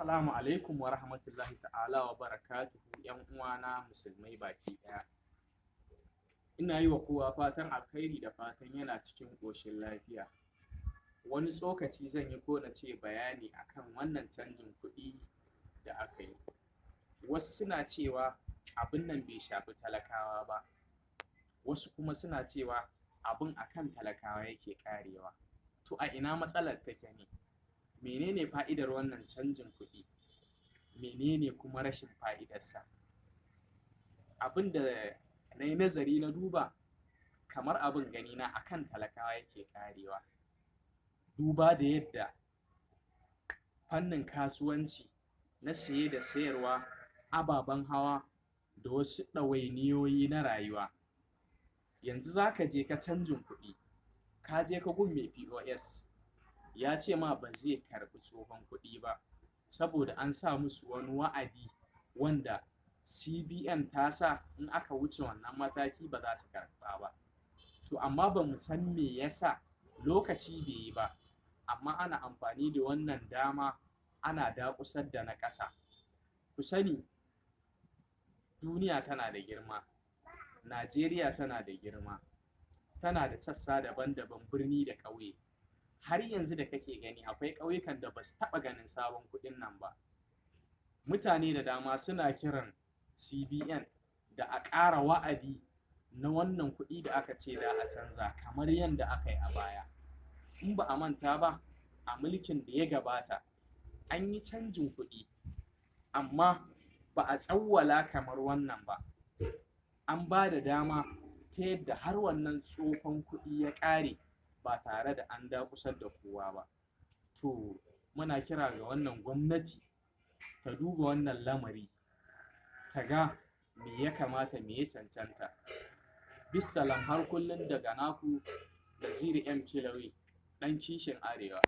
Assalamu alaikum wa rahmatullahi ta'ala wa barakatuhu, ‘yan uwana musulmai baki ɗaya. Ina yi wa kowa fatan alkhairi da fatan yana cikin ƙoshin lafiya. Wani tsokaci zan yi, ko na ce bayani, akan wannan canjin kuɗi da aka yi. Wasu suna cewa abin nan bai shafi talakawa ba, wasu kuma suna cewa abin akan talakawa yake ƙarewa. To, a ina matsalar take ne? Menene fa'idar wannan canjin kuɗi? Menene kuma rashin fa'idarsa? Abin da na yi nazari na duba, kamar abin ganina akan talakawa yake ƙarewa. Duba da yadda fannin kasuwanci na saye da sayarwa, ababen hawa da wasu ɗawainiyoyi na rayuwa. Yanzu za ka je ka canjin kuɗi, ka je ka gun mai POS, ya ce ma ba zai karɓi tsohon kuɗi ba, saboda an sa musu wani wa'adi wanda CBN ta sa, in aka wuce wannan mataki ba za su karɓa ba. To, amma ba mu san me yasa lokaci bai yi ba, amma ana amfani da wannan dama ana daƙusar da na ƙasa. Ku sani, duniya tana da girma, Najeriya tana da girma, tana da sassa daban-daban, birni da ƙauye. Har yanzu da kake gani akwai ƙauyukan da ba su taɓa ganin sabon kuɗin nan ba. Mutane da dama suna kiran CBN da a ƙara wa'adi na wannan kuɗi da aka ce da a canza, kamar yadda aka yi a baya. In ba a manta ba, a mulkin da ya gabata an yi canjin kuɗi, amma ba a tsawwala kamar wannan ba. An ba da dama ta yadda har wannan tsohon kuɗi ya ƙare ba tare da an daƙusar da kowa ba. To, muna kira ga wannan gwamnati ta duba wannan lamari, ta ga me ya kamata, me ya cancanta. Bissalam har kullum, daga naku Naziru M Kilawi, ɗan kishin Arewa.